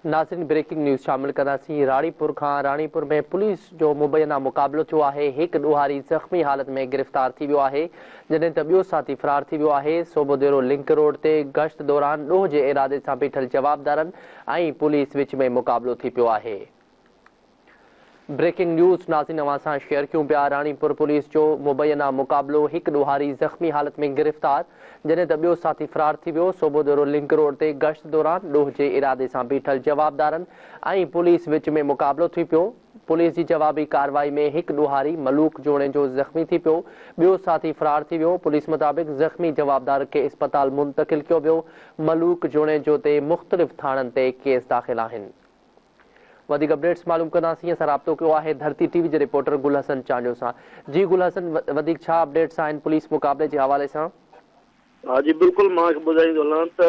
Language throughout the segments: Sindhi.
ناظرين بريڪنگ نيوز شامل ڪنداسين راڻيپور کان راڻيپور ۾ پوليس جو مبينا مقابلو ٿيو آهي هڪ ڏوهاري زخمي حالت ۾ گرفتار ٿي ويو آهي جڏهن ته ٻيو ساٿي فرار ٿي ويو آهي سوڀوديرو لنڪ روڊ تي گشت دوران ڏوهه جي ارادي سان بيٺل جوابدارن ۽ پوليس وچ ۾ مقابلو ٿي پيو آهي. بريڪنگ نيوز ناظرين اوهان سان شيئر ڪيون پيا راڻيپور پوليس جو مبينا مقابلو هڪ ڏوهاري زخمي حالت ۾ گرفتار جڏهن ته ٻيو ساٿي فرار ٿي ويو سوڀوديرو لنڪ روڊ تي گشت دوران ڏوهه جي ارادي سان بيٺل جوابدارن ۽ پوليس وچ ۾ مقابلو ٿي پيو پوليس جي جوابي ڪارروائي ۾ هڪ ڏوهاري ملوڪ جوڻيجو زخمي ٿي پيو ٻيو ساٿي فرار ٿي ويو پوليس مطابق زخمي جوابدار کي اسپتال منتقل ڪيو ويو ملوڪ جوڻيجو تي مختلف ٿاڻن تي ڪيس داخل آهن. وڌيڪ اپڊيٽس معلوم ڪنداسين اسان رابطو ڪيو آهي ڌرتي ٽي وي جي رپورٽر گل حسن چانڊيو سان جي گل حسن وڌيڪ ڇا اپڊيٽس آهن پوليس مقابلي جي حوالي سان. ها جي بلڪل مان کي ٻڌائيندو هلان ته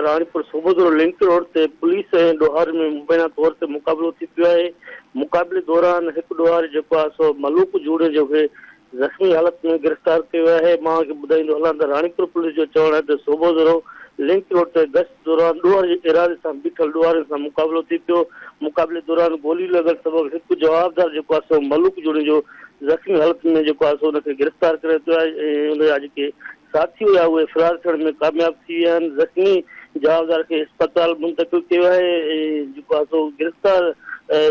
راڻيپور سوڀوديرو لنڪ روڊ تي پوليس ۽ ڏوهارين ۾ مبينا طور تي مقابلو ٿي پيو آهي مقابلي دوران هڪ ڏوهاري جيڪو آهي سو ملوڪ جوڻيجو کي زخمي حالت ۾ گرفتار ڪيو ويو آهي. مان کي ٻڌائيندو هلان ته راڻيپور پوليس جو چوڻ آهي ته سوڀوديرو لنڪ روڊ تي گشت دوران ڏوهه جي ارادي سان بيٺل ڏوهارين سان مقابلو ٿي پيو، مقابلي دوران گولي لڳڻ سبب هڪ جوابدار جيڪو آهي سو ملوڪ جوڻيجو زخمي حالت ۾ جيڪو آهي سو ان کي گرفتار ڪري ورتو آهي ۽ ان جا جيڪي ساٿي هيا اهي فرار ٿيڻ ۾ ڪامياب ٿي ويا آهن، زخمي جوابدار کي اسپتال منتقل ڪيو آهي ۽ جيڪو آهي سو گرفتار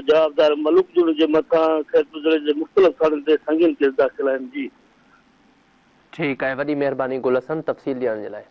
جوابدار ملوڪ جوڻيجو جي مٿان خيرپور ضلعي جي مختلف ٿاڻن تي سنگين ڪيس داخل آهن. جي. ٺيڪ آهي وڏي مهرباني گل حسن تفصيل ڏيڻ جي لاء.